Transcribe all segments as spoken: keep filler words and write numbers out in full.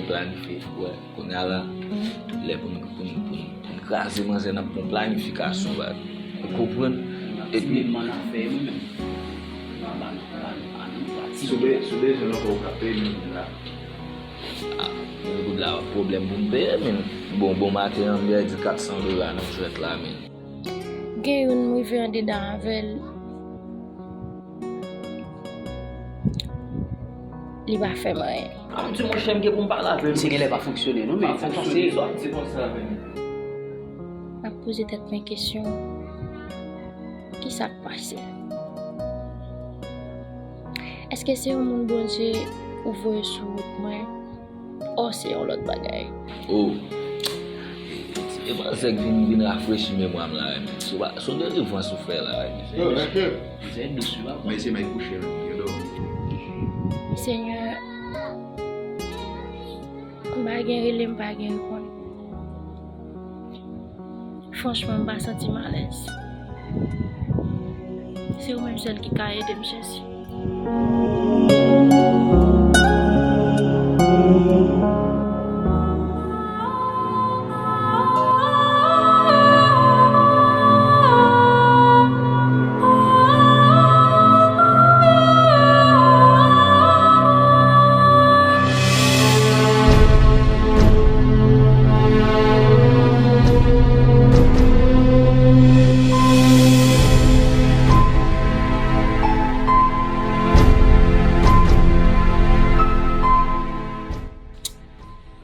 Planifye, wè, kounye a la, lè pou n, pou n, pou n, pou n kraze manzè, n ap pran planifikasyon, baz. Ou konprann? Epi, si w be-, si w bezwen l ankò, ou ka peye l la. Ah, men goud la, pwoblèm pou m peye, men. Bon, bon maten an, m pèdi kat san dola nan jwèt la, men. Gen youn m rive andedan avè l. Li pa fè m anyen. Ah, m di monchè, m gen pou m pale avè l. Misye genlè pa fonksyone, non, men sa pase. Sa w ap di konsa, men. M ap poze tèt mwen kesyon. Kisa k pase? Èske se yon moun Bondye ou voye sou wout mwen? O, se yon lòt bagay. Oh. E manzè k vin, vin rafrechi memwa m la, men. Se pa, se yon delivrans ou fè la, men. Yo, rete. Se dous, wi, papa. Men se may kouche, men. Yo, do. Senyè, m pa gen rele, m pa gen reponn. Franchman, m pa santi m alèz. Se ou menm sèl ki ka ede m, Jezi.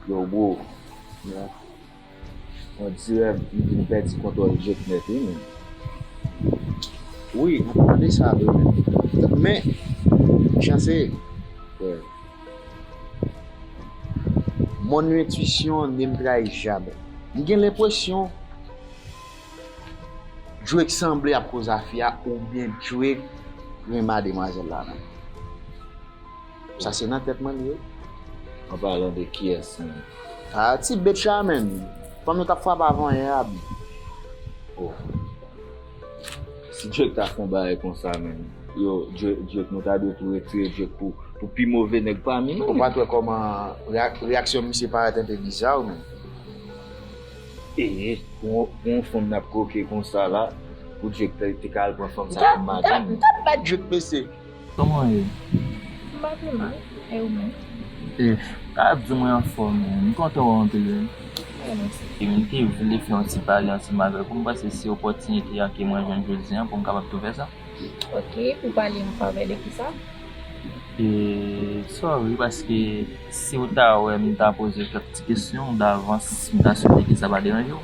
Yo, bro. On dirè m vin pèdi kontwòl Drake nèt, wi, men. Wi, m ap tande sa vre, men. Men, jan se, frè, mon entwisyon ne m trayi jamè. M gen lenpresyon Drake sanble ap koz a fi a, oubyen Drake renmen demwazèl la, men. Sa se nan tèt mwen li ye. An palan de kiyès, men? A, ti bèt la, men. Fanm yo t ap frape avan yè a, bi. Oh. Si Drake ta fè yon bagay konsa, men. Yo, Drake, Drake, nou ta dwe tou retire Drake pou, pou pi move nèg pami nou, men. Ou pa t wè kòman reyak-, reyaksyon misye parèt enpe biza, men. E, pou yon, pou yon fanm n ap koke konsa la, pou Drake te, te ka al pran fanm sa kòm madanm. M t ap bat Drake, mesye. Kòman w ye? M pa pi mal. E ou menm? E, ka ap di mwen anfòm, men. M kontan wè w anpil, wi. E, mèsi. E m te vle fè yon ti pale ansanm avèk ou. M panse se opòtinite a ke mwen jwenn jodi a pou m kapab tou fè sa. Ok, pou pale an favè de kisa? E, sorry, paske si w ta wè m ta poze w kèk ti kesyon davans, m ta swete ke sa pa deranje w.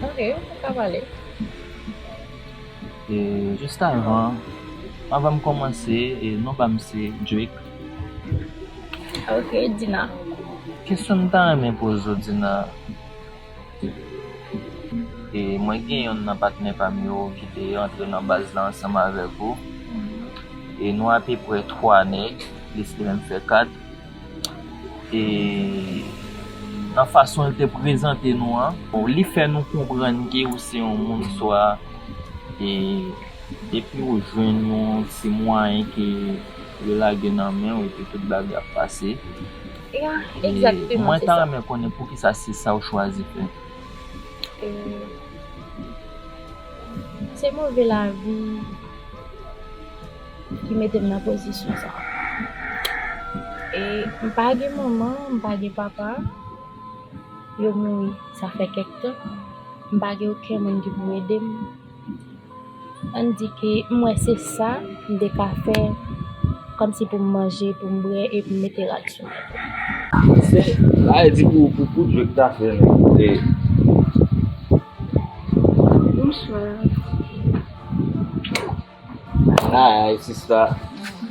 Ok, ou ka pale. E, jis avan, anvan m kòmanse, e, non pa m se Drake. Ok, Dina. Kesyon m ta renmen poze w, Dina, e mwen gen yonn nan patnè pa m yo ki te antre nan baz la ansanm avèk ou. E nou apeprè twa nèg, li te menm fè kat. E nan fason l te prezante nou an, bon, li fè nou konprann ke ou se yon moun swa, e depi ou jwenn yon ti mwayen ke yo lage nan men w, epi tout bagay ap pase. Ya, e egzakteman, mwen se ta sa. Renmen konnen poukisa se sa w chwazi fè. E se move lavi ki mete m nan pozisyon sa. E m pa gen manman, m pa gen papa. Yo mouri, sa fè kèk tan. M pa gen okenn moun ki pou ede m. Ann di ke m wè se sa m te ka fè, kòmsi pou m manje, pou m bwè, epi m mete rad sou mwen tou. Se, sa vle di pou, pou, pou Drake ta fè, men, e, Bonswa. Hi, sista.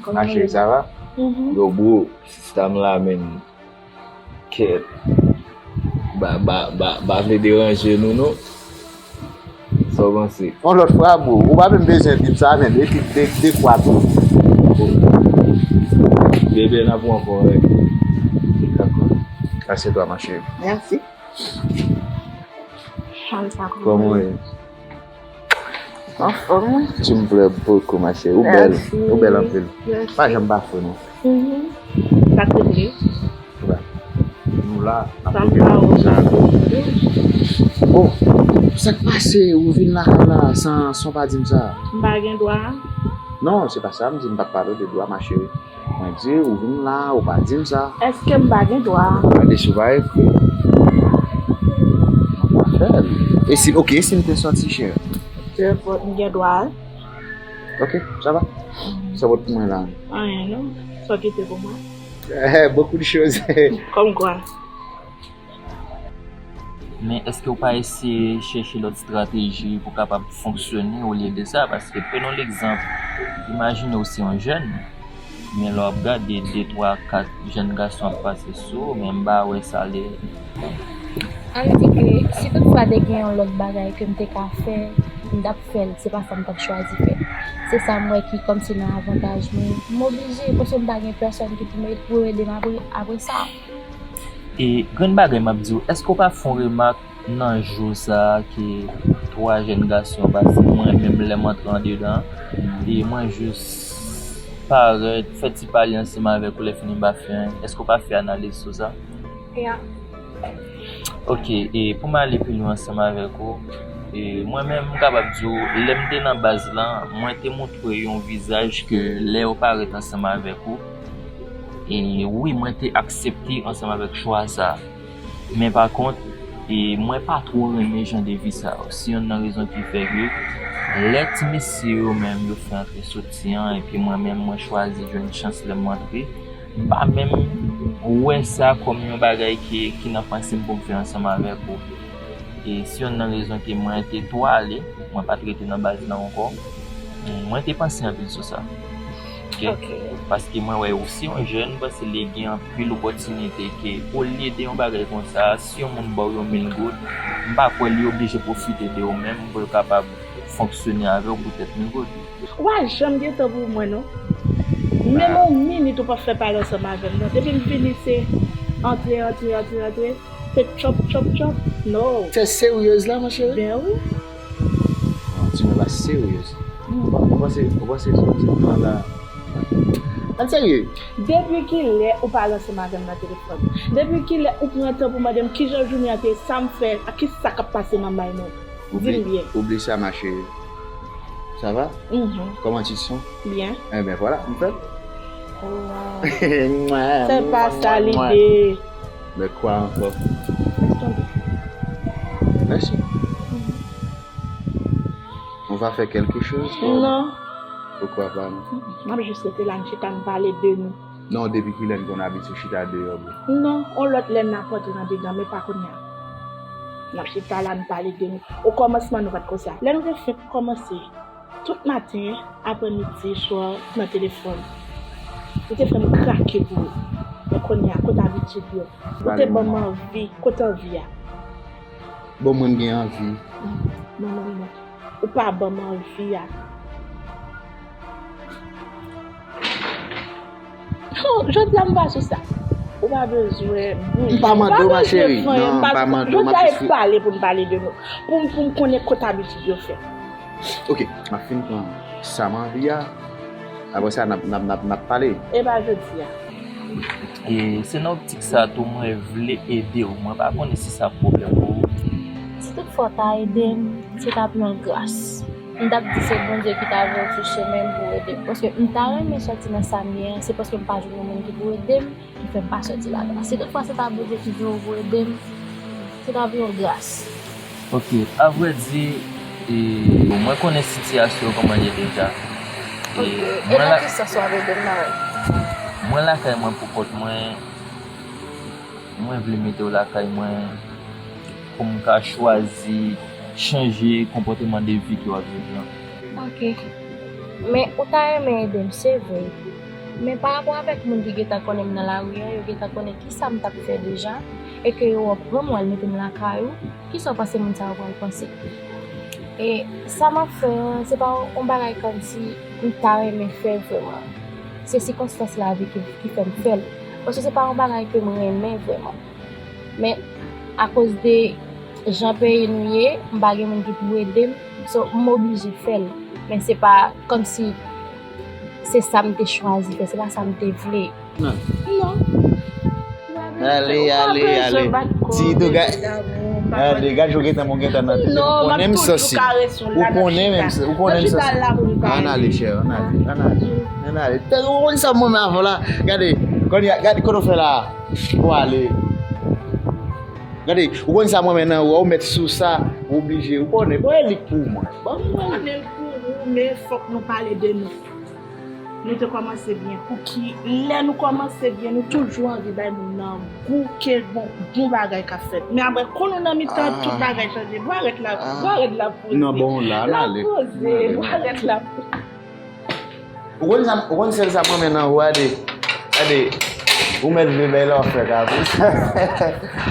Kòman ou ye? Ma chérie, ça va? Mhm. Yo, bro, sista m la, men. Kèt. Ba, ba, ba, ba vle deranje nou, non. Sa w panse? Yon lòt fwa, bro. Ou pa menm bezwen di m sa, men. Epi de, de fwa tou. Bebe, n ap wè ankò, wi. Dakò. Assieds-toi, ma chérie. Merci. Kòman w ye? Anfòm, wi. Tu me plais beaucoup, ma chérie. Ou bèl. Mèsi. Ou bèl anpil. Mèsi. Pa janm pa fre, non. Mhm. Sa te vle. Ou la. Nou La, n ap Sa m pote pa wè sa. Bon, sa k pase? Ou vin lakay la san, san w pa di m sa? M pa gen dwa. Non, se pa sa m di, m pa t pale w de dwa, ma chérie. Mwen di, ou vin la, ou pa di m sa. Èske m pa gen dwa? Gade si w pa ekri. M pa fè l. E si, ok, e si m te sòti, cheri? Peu importe, m gen dwa. Ok, sa va. Sa pot pou mwen la. Anyen, non. Sa w kite pou mwen? Eh, beaucoup de choses. Comme quoi? Men èske w pa eseye chèche lòt estrateji pou kapab fonksyone olye de sa? Paske, prenons l'exemple, imajine w se yon jèn, men lè w ap gade de, twa, kat jèn gason ap pase sou ou, men m pa wè sa lè. Ann di ke si toutfwa te gen yon lòt bagay ke m te ka fè, m t ap fè l. Se pa sa m t ap chwazi fè. Se sa m wè ki kòmsi nan avantaj mwen. M oblije, paske m pa gen pèsòn ki pou m, pou ede m apre, apre sa. E grenn bagay m ap di w, èske w pa fè yon remak nan jou sa a ke twa jèn gason yo pase, mwen menm lè m antre andedan, e mwen jis parèt, fè ti pale ansanm avèk ou, lè fini m pa fè anyen. Èske w pa fè analiz sou sa? Ya. Ok, e pou m ale pi lwen ansanm avèk ou, e mwen menm m kapab di w, lè m te nan baz lan, mwen te montre yon vizaj ke lè yo parèt ansanm avèk ou, e wi, mwen te aksepte ansanm avèk chwa sa a. Men pa kont, e mwen pa twò renmen jan de vi sa yo. Se youn nan rezon ki fè ke lè ti mesye yo menm yo fè antre soti an, epi mwen menm mwen chwazi jwenn chans lè m antre, m pa menm wè sa kòm yon bagay ki, ki nan panse m pou m fè ansanm avèk ou. E se youn nan rezon ke mwen te twò ale, mwen pa t rete nan baz lan ankò. Mwen te panse anpil sou sa. Ok? Ok. Paske mwen wè ou se yon jèn, m panse li gen anpil opòtinite ke olye de yon bagay konsa, si yon moun ba w yon mil goud, m pa kwè li oblije pwofite de ou menm pou l kapab fonksyone avè w pou tèt mil goud. Ou pa janm gen tan pou mwen, non. Menm yon minit ou p ap fè pale ansanm avè m, non. Depi m vini, se antre, antre, antre, antre. Se tchòp, tchòp, tchòp. No. Se seryez la, mon chéri? Ben wi. Non, ti mwen pa seryez. Ou pa, ou panse, ou panse sa w di m nan la? Ann serye. Depi kilè ou pale ansanm avè m nan telefòn? Depi kilè ou pran tan pou mande m kijan jounen an te ye, sa m fè, ak ki sa k ap pase nan may mwen? Di m byen. Oublie ça, ma chérie. Ça va? Mhm. Comment tu te sens? Bien. Eh ben voilà, m fè l. Oh, wow. C'est pas ça l'idée. Mais quoi encore? Laisse tomber. Merci. Mhm. On va faire quelque chose? Non. Pourquoi pas, non? M ap jis rete la, n chita, n pale de nou. Non, depi kilè n konn abitye chita deyò, bro? Non, on lòt lè n ap antre andedan, men pa kounye a. N ap chita la, n pale de nou. Okòmansman, nou pa t konsa. Lè nou te fenk kòmanse, tout maten, aprèmidi, swa, nan telefòn. Ou te fè m krake pou ou. Men kounye a, kote abitid yo? Ou te ban m anvi, kote anvi a? Bon, mwen gen anvi. Non, non, non. Ou pa ban m anvi a. Non, jodi a m pa sou sa. Ou pa bezwen bouje. M pa mande w, ma chérie. Non, m pa mande w, m ap jis. Jodi a e pale pou n pale de nou. Pou m, pou m konnen kote abitid yo fèt. Ok, m ap fin pran sa m anvi a. Apre sa, n ap, n ap, n ap, n ap pale. E pa jodi a. E se nan optik sa tou mwen vle ede w. Mwen pa konnen si sa pwoblèm pou ou. Si toutfwa w ta ede m, se t ap yon gras. M t ap di se Bondye ki ta voye w sou chemen m pou ede m. Paske m ta renmen sòti nan sa m ye an, se paske m pa jwenn yon moun ki pou ede m, ki fè m pa sòti ladan. Si toutfwa se ta Bondye ki voye w pou ede m, se t ap yon gras. Ok, avrèdi, e, mwen konnen sitiyasyon w kòman l ye deja. E, ok, e mwen nan la, ki sans w ap ede m nan? Mwen lakay mwen pou kont mwen, mwen vle mete w lakay mwen pou m ka chwazi chanje konpòteman de vi ke w ap viv lan. Ok. Men ou ta renmen ede m, se vre. Men pa rapò avèk moun ki gentan konnen m nan lari an, yo gentan konnen kisa m t ap fè deja, e ke yo ap pran m, yo al mete m lakay ou, kisa w panse moun sa yo pral panse? E sa m ap fè an, se pa yon bagay kòmsi m ta renmen fè vrèman. Se sikonstans lavi ki, ki fè m fè l. Paske se pa yon bagay ke m renmen vrèman. Men, akoz de jan peyi nou ye, m pa gen moun ki pou ede m. So, m oblije fè l. Men se pa kòmsi se sa m te chwazi fè, se pa sa m te vle. Non. Non. Ale, ale, ale. Ti tou gad. Ale, gad jou gentan, mwen gentan nan tete. Ou konnen m sansi. Ou konnen menm, ou konnen m sansi. Ann ale, chè, ann ale, ann ale. Ann ale. Ou konn sa mwen men avan la. Gade, kounye a, gade kote w fè la. Ou ale. Gade, ou konn sa mwen men nan ou, ou mèt sou sa, ou oblije. Ou konnen, bon, e li k pou mwen. Bon, mwen. Konnen l pou ou, men fòk nou pale de nou. Nou te kòmanse byen. Pouki lè nou kòmanse byen, nou toujou anvi bay moun nan gou ke bon, bon bagay k ap fèt. Men apre, kou nou nan mitan, tout bagay chanje. Bwa rèt la, bwa rèt la poze. Non, bon, la, la, ale. Poze, bwa rèt la poze. Ou konn sa, ou konn sèl sa mwen men nan ou, gade. Gade. Ou mèt vle bay la w fè ka.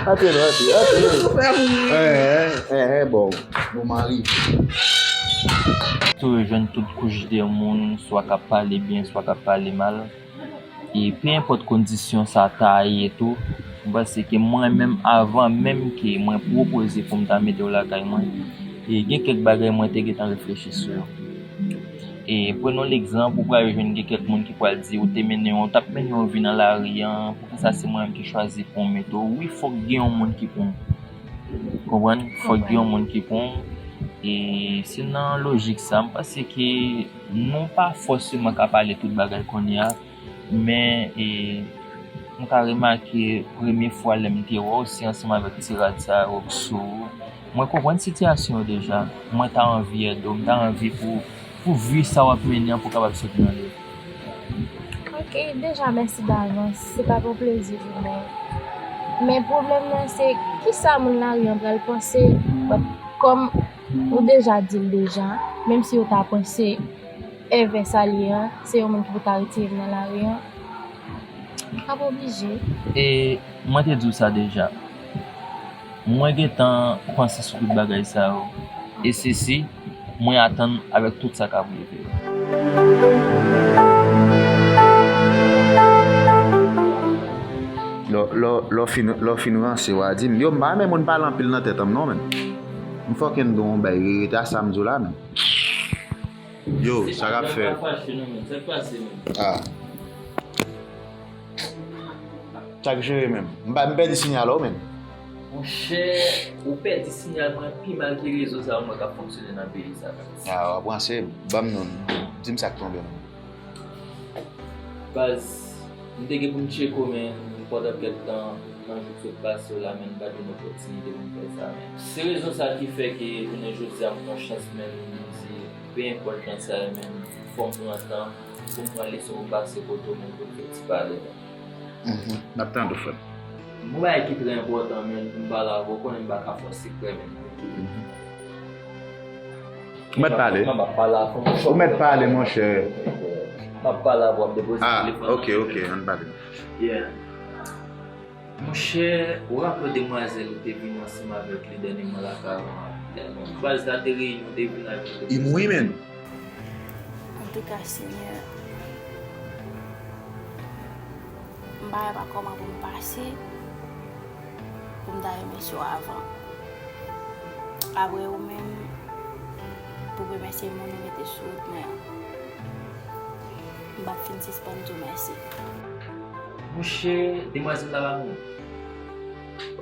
Antre non, antre, antre. Ou fè m ri. Enhen, enhen, bon. Bon mari. Tou yo jwenn tout kouch de moun, swa k ap pale byen, swa k ap pale mal. E pe enpòt kondisyon sa ta ye tou, m panse ke mwen menm, avan menm ke mwen pwopoze pou m ta mete w lakay mwen, e gen kèk bagay mwen te gentan reflechi sou yo. E prenons l'exemple, ou pral jwenn gen kèk moun ki pral di ou te mennen, ou t ap mennen yon vi nan lari an, poukisa se mwen menm ki chwazi pou m mete w? Wi, fòk gen yon moun ki pran w. Konprann? Fòk gen yon moun ki pran w. E se nan lojik sa, m panse ke nou pa fòseman ka pale tout bagay kounye a, men, e, m ka remake premye fwa lè m te wè w, se ansanm avèk ti rad sa yo k sou ou. Mwen konprann sitiyasyon w deja. Mwen ta anvi ede w, m ta anvi pou, pou vi sa w ap mennen an pou w kapab soti nan li. Ok, deja mèsi davans. Se t ap yon plezi pou mwen. Men pwoblèm nan se, kisa moun lari an pral panse? But kòm ou deja di l deja, menm si yo ta panse envès a li an, se yon moun ki pou ta retire m nan lari an, m p ap oblije. E mwen te di w sa deja. Mwen gentan panse sou tout bagay sa yo. E sesi, mwen atann avèk tout sa k ap rive. Lè, lè, lè w fin, lè w fin ranse, w a di m, yo, m pa renmen moun pale anpil nan tèt an m non, menn. M fucking gen yon bay, rete a sa m di w la, menn. Yo, sa k ap fèt? Ah. Sa k jere menm? M pa, m pèdi siyal ou menm. Monchè, ou pèdi siyal mwen pi mal ke rezo sa yo mwen k ap fonksyone nan peyi sa, baz. Ah, w ap ranse m. Ban m non. Di m sa k tonbe non. Baz, m te gen pou m tcheke w, men pandan kèk tan, nan jou k sot pase yo la, men m pa jwenn opòtinite pou m fè sa, men. Se rezon sa ki fè ke jounen jodi a m pran chans, men m di, pe enpòt jan sa ye, men fò m pran tan pou m pran leson pou m pase kote w, men pou m fè ti pale, men. Mhm. N ap tande w, frè m. Yon bagay ki trè enpòtan, men, pou m pale avè w, ou konnen m pa ka fè w sekrè, men. Mhm. Ou mèt pale. Ou mèt pale, monchè. M ap pale avè w, m depoze telefòn nan. Ah, ok, ok, ann pale. Yeah. Monchè, ou raple w demwazèl ou te vin ansanm avèk li dènyèman lakay ou an? Baz la te reyini, ou te vin avèk li. Li mouri, menn. Antouka, Senyè, m pa wè pa kòman pou m pase pou m ta remèsye w avan. Apre ou menm, pou remèsye moun ou mete sou wout mwen an. M p ap fin sispann di w mèsi. Monchè, demwazèl la pa mouri.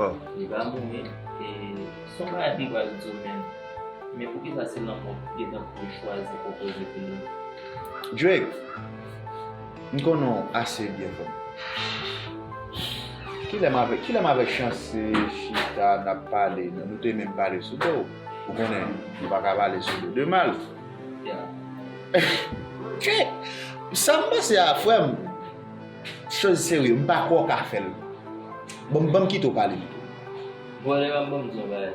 Oh. Li pa mouri. E se yon bagay m pral di w, men. Men poukisa se lanmò gentan pou l chwazi pwopoze pou li? Drake, m konnen w ase byen, frè m. Kilè m avèk, kilè m avèk Chance chita, n ap pale, nou, nou te menm pale sou do w. Ou konnen, nou pa ka pale sou do de mal. Yeah. Drake, sa m panse a, frè m, choz serye, m pa kwè w ka fè l. Bon, ban m kite w pale pito. Bon, lè m ap ban m di yon bagay.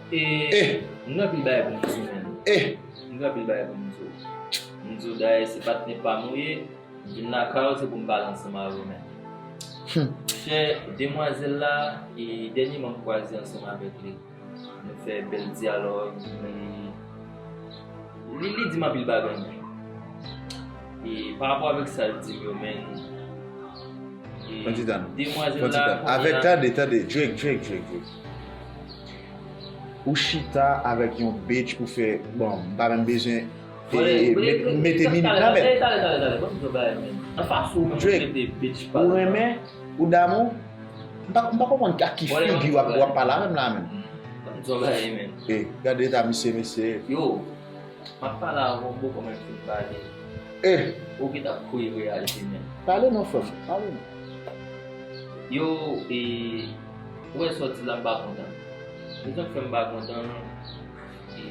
E, eh, m gen anpil bagay pou m di w, menn. Eh. M gen anpil bagay pou m di w. M di w, dayè, se patnè pa m ou ye. M vin lakay ou, se pou m pale ansanm avè w, menn. Hmm. Chè demwazèl la, e, dènyèman m kwaze ansanm avèk li. Nou fè bèl dyalòg, li, li, li di m anpil bagay, menn. E, pa rapò avèk sa l di m yo, menn. E, demwazèl la, kounye a. Avèk, tande, tande, Drake, Drake, Drake, Drake. Ou chita avèk yon bitch pou fè, bon, m pa menm bezwen E, e, met- mete minit nan men. Talè, talè, talè, talè. Ban m di w bagay, men. Nan fason ou menm ou trete bitch pa ou renmen, ou damou, m pa, m pa konprann ak ki figi w ap, w ap pale avè m la, men. Ban m di w bagay, men. E, gade eta misye, mesye. Yo, m ap pale avè w, bò kòman m fin pale. E. Ou ki t ap kouye reyalite, men. Pale non, frè m, pale non. Yo, e, ou wè sa w di la, m pa kontan. Rezon k fè m pa kontan, e,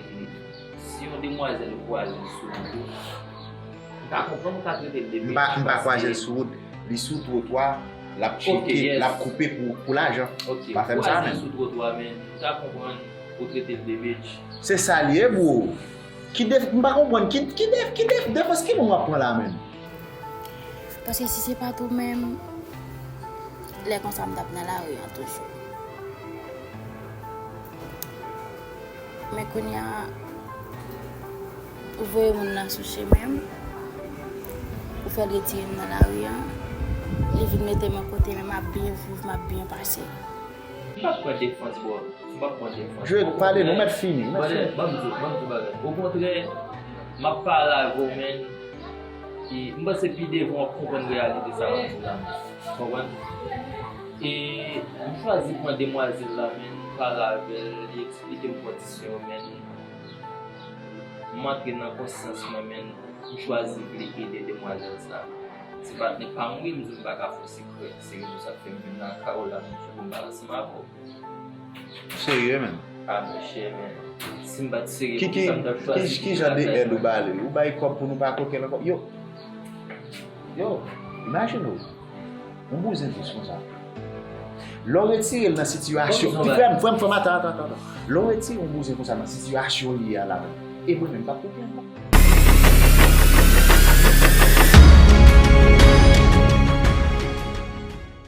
si yon demwazèl kwaze l sou wout ou, m ka konprann ou ka trete l de bitch. M pa, m pa kwaze l sou wout. Li sou twotwa, l ap tcheke, l ap koupe pou, pou lajan. Ok, ou kwaze l sou twotwa, men m ka konprann ou trete l de bitch. Se sa l ye, bro. Ki def-, m pa konprann. Ki, ki def-, ki def-, defans ki moun w ap pran la, menm? Paske si se pa t ou menm, lè konsa m t ap nan lari an toujou. Men kounye a, ou voye moun nan sou chemen m, ou fè l retire m nan lari an, li vin mete m yon kote, men m ap byen viv, m ap byen pase. M p ap pran defans, bro. M p ap pran defans. Jwe, pale, nou mèt fini, nou mèt fini. Ban m di w, ban m di w bagay. Okontrè, m ap pale avè w, men, e, m panse pi devan w ap konprann reyalite sa w ap di la. Konprann? E, m chwazi pran demwazèl la, men, m pale avè l, li eksplike m kondisyon yo, men, m antre nan konsyans mwen, men, m chwazi vle ede demwazèl sa. Ti patnè pa m, wi, m di w m pa ka fè w sekrè. Se rezon sa k fè m vin lakay ou la, m di w m pa ansanm avè w. Serye, menm? A, monchè, men. Si m pa t serye, ki, ki, poukisa m t ap chwazi ki, ki jan de èd ou ba li? Ou bay kòb pou nou pa koken ankò? Yo! Yo! Imajine w. Yon bouzen jis konsa. Lè w retire l nan sitiyasyon. Frè m, frè m, frè m, atan, atan, atan, atan. Lè w retire yon bouzen konsa nan sitiyasyon li ye a la, e mwen menm, m p ap koken ankò.